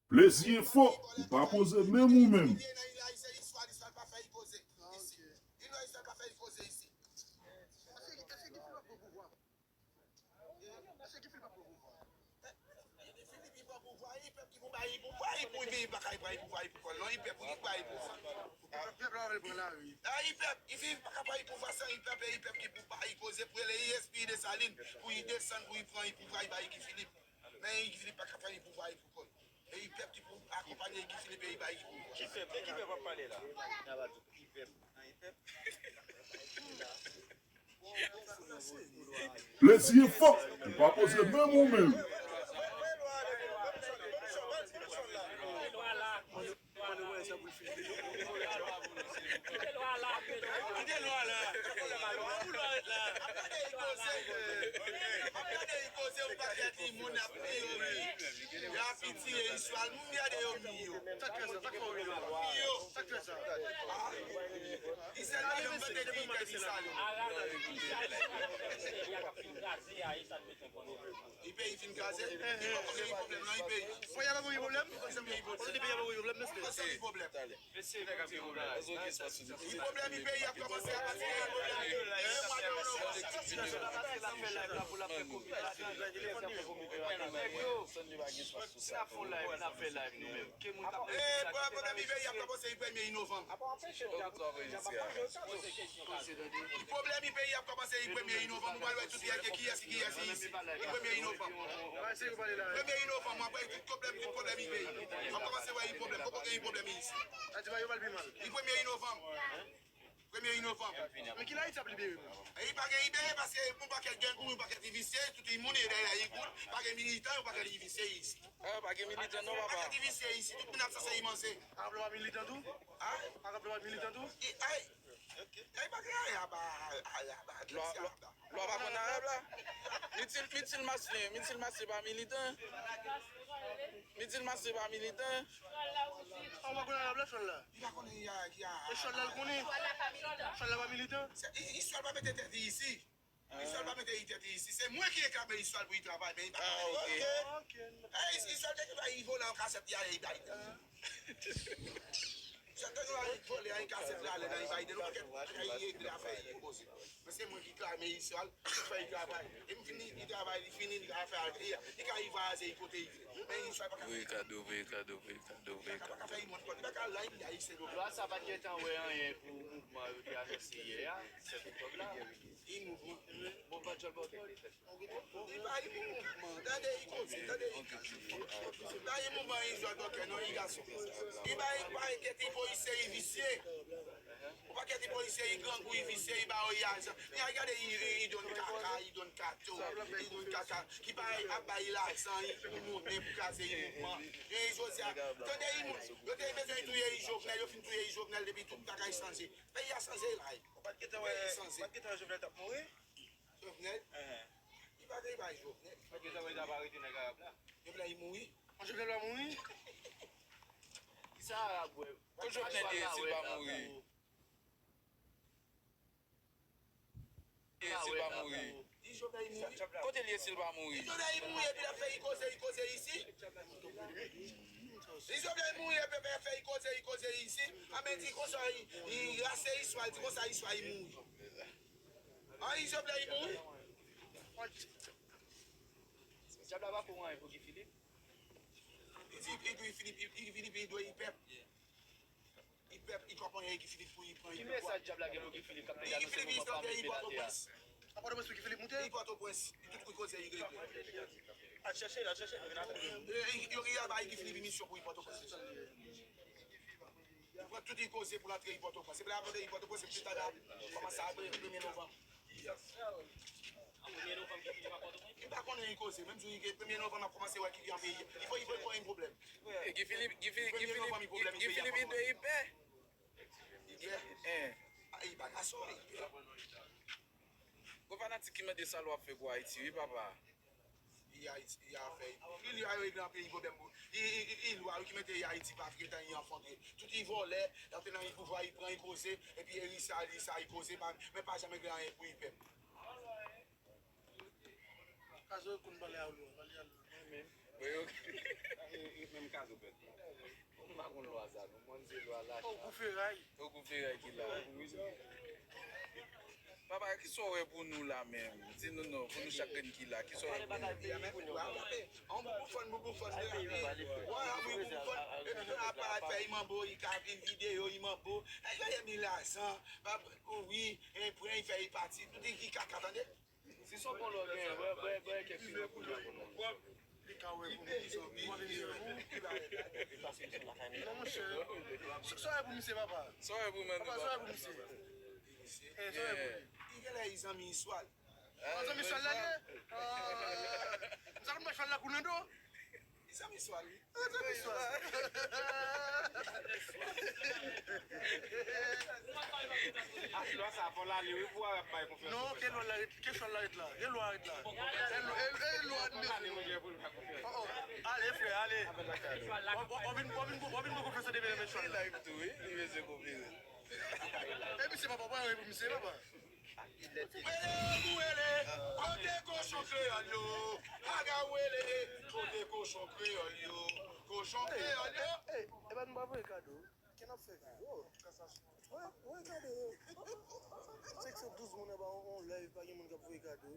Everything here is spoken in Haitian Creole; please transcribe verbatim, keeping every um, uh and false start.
Plezi Enfo, ou pa poze menm ou menm. Men Guy Philippe pa ka pran pouvwa li pou kò l. E Guy Philippe pa ka pran pouvwa li pou kò l. Non, Guy Philippe pa pran pouvwa, se Guy Philippe pa pran pouvwa, se Guy Philippe pa pran pouvwa. Li pèp, Guy Philippe pa ka pran pouvwa san Guy Philippe pa pran pouvwa li pou kò l. Men Guy Philippe pa ka pale la. Guy Philippe, nan Guy Philippe. Ki pèp? Ki pèp ap pale la? Nan Guy Philippe. Plezi Enfo, ou pa poze menm ou menm. Kite lwa la. Kite lwa la. Ap gade li koze. Ap gade li koze, yon pakèt moun ap ri yo ri. Y ap pitiye istwa. Moun gade yo mi yo. Sa k fè sa? Sa k fè w ri la? Mi yo. Sa k fè sa? Ah. Li sèlman yon mande ki te di sa yo. Li peyi fin kraze. Li poko gen pwoblèm nan li peyi. Peyi a pa gen pwoblèm? Ou panse peyi pwoblèm? Ou panse peyi pwoblèm, mesye? Ou panse li pwoblèm? Mesye, mesye, mesye. Li pwoblèm li peyi ap kòmanse a pati de li pwoblèm li. Nèg yo, si n ap fè live la pou l ap fè komik la, nèg yo, si n ap fè live, n ap fè live nou menm. Ke moun k ap... Eh, pwoblèm li peyi ap kòmanse li premye novanm. Pwoblèm li peyi ap kòmanse li premye novanm, ou pral wè tout yè kiyès ki kiyès isi. Li premye novanm. Premye novanm, w ap wè tout pwoblèm, tout pwoblèm li peyi. W ap kòmanse wè li pwoblèm. Poko gen li pwoblèm isi. Li premye novanm. Premye novanm. Men kilè Ayiti ap libere menm? E li pa gen libere paske yon pakèt gang, yon pakèt li visye, tout li moun, e dèyè li kout, pa gen militan, yon pakèt li visye isi. Ah, pa gen militan non, papa. Pakèt li visye isi, tout moun ap sanse li manze. Arab la pa militan tou? Ah? Arab la pa militan tou? E, ay, e pa gen arab, arab, arab, arab. Lwa pa konn arab la? Mitil, Mitil Maslin, Mitil Maslin pa militan? Mitil Maslin pa militan? Ou pa konn arab la, Chòl la? Li pa konnen ki arab. E Chòl la l konnen? Chòl la pa militan? Istwa l pa mete tèt li isi. Istwa l pa mete li tèt li isi. Se mwen ki reklame istwa l pou li travay, men li pa travay. Ah, ok. Ok. Istwa l te gen bay li vole an kasèt li ale li bay. Sa te gen bay li vole an kasèt li ale nan li bay de nou pakèt bagay li regle afè li poze. Men se mwen ki reklame istwa l, pou fè li travay. E m fini, li travay, li fini, li ka fè al, li ka rive a ze li kote li vle. Men istwa l pa ka... Voye kado, voye kado, voye kado, voye kado. Li pa ka fè li mòd kòd, li pa ka lay li ayisyen do. Lwa sa pa t gentan wè anyen pou mouvman yo te anonse yè a, sèt oktòb la. Li mouvman. Bon, pa djòl bò tèt. Li pa gen mouvman. Tande li koze, tande li koze. Pa gen mouvman li jwe dòkè non, li gason. Li pa, li pa enkyete polisye, li visye. Ou pa enkyete polisye, li grangou, li visye, li ba yo lajan. Li al gade, li, li, li donn kaka, li donn kato, li donn kaka. Ki pa ap bay lajan, li pou monnen, pou kraze li mouvman. Li Jozya, tande li moun. Yo te bezwen touye li Jovenel, yo fin touye li Jovenel depi tout bagay chanje. Peyi a chanje la. Ou pa t gentan wè, ou pa t gentan wè Jovenel t ap mouri? Jovenel? Enhen. Li pa gen bay Jovenel. Ou pa t gentan wè y ap arete nèg Arab la? Jovenel li mouri? An Jovenel pa mouri? Kisa Arab wè? Kot Jovenel ye si l pa mouri? Ye si l pa mouri? Li Jovenel li mouri? Kote l ye si l pa mouri? Li Jovenel li mouri epi l ap fè li koze, li koze isi? Li Jovenel mouri epi l ap fè li koze, li koze isi? A men di konsa, li, li rase istwa, li di konsa istwa li mouri. An, li Jovenel li mouri? Dyab la pa pou anyen pou Guy Philippe. Li di, li Guy Philippe, Guy Philippe, li dwe li pèp. Li pèp, li konprann Guy Philippe pou li pran. Ki mesaj dyab la gen pou Guy Philippe k ap pede anonse mouvman pa mete l atè a? A Pòtoprens pou Guy Philippe moute? Li Pòtoprens, li tout kout koze li regle. Al chèche l, al chèche l, nou vin avè l. E, e, yo, yo bay Guy Philippe misyon pou li Pòtoprens. Li pran tout li koze pou l antre li Pòtoprens. Se pou l antre li Pòtoprens, se pou l ta kòmanse apre premye novanm. Li pa konnen li koze, menm jou li gen premye novanm ap kòmanse wè ki jan peyi. Li fò, li fò, li fò gen pwoblèm. E Guy Philippe, Guy Philippe, Guy Philippe, Guy Philippe, li dwe li pè. Li pè? Hein. Ah, li pa gason, li pè. Gon fanatik ki mande sa l w ap fè pou Ayiti, wi, papa. Li Ayiti, li afè. Li, li a regle anpil pwoblèm pou li, li, li, li lwa, wi, ki mete Ayiti pa gentan li anfondre. Tout li vòlè, y ap nan li pouvwa, li pran, li koze, epi e li sa, li sa, li koze, pa, men pa janm regle anyen pou li pèp. Kazo konn pale a lwa, pale a lwa. Mwen menm. Menm kazo pèt. M pa konn lwa sa non, mwen se lwa lach. Ou kou feray. Ou kou feray ki la. Papa, kisa w wè pou nou la menm? Di nou non, pou nou chak grenn ki la, kisa w wè pou nou? An boubou fòn, boubou fòn de la. Wè, an boubou fòn. Epi nou ap fè imanbo, i ka vin videyo imanbo. Ay, gade mi lazan. Wi, en pran, i fè i pati. Tout i kaka, tande. Si se yon bon lòt gen, bwè, bwè, bwè kèk figi pou nou. Li ka wè pou misye. Li pa sou misye lakay li. Non, monchè. Sa, sa wè pou misye, papa. Sa wè pou mwen, papa, sa wè pou misye. Eh, sa wè pou li. Li genlè li zanmi Iswal. Ah, zanmi Iswal la, li ye? Ah, m sa konn mwen chwal la kou nan do. Li zanmi Iswal, wi. Ah, zanmi Iswal. Ah, lwa sa, fò l ale, wi, pou Arab bay konfyans. Non, ke lwa la ret, ke chwal la ret la. Ke lwa ret la. E lwa, e, e lwa n bezwen. Oh, oh. Ale, frè, ale. W, w, w vin, w vin, w vin pran konfyans depi nan men chwal la. Li live tou, wi. Li bezwen konfyans. E misye papa, pa yon pou misye papa. Wele pou wele, kote kochon kreyòl yo? Aga wele, kote kochon kreyòl yo? Kochon kreyòl yo. Ey, ey, epa nou pa voye kado. Kè n ap fè kado. Voye, voye kado. Sèk san douz moun anba yon, yon live, pa gen moun k ap voye kado.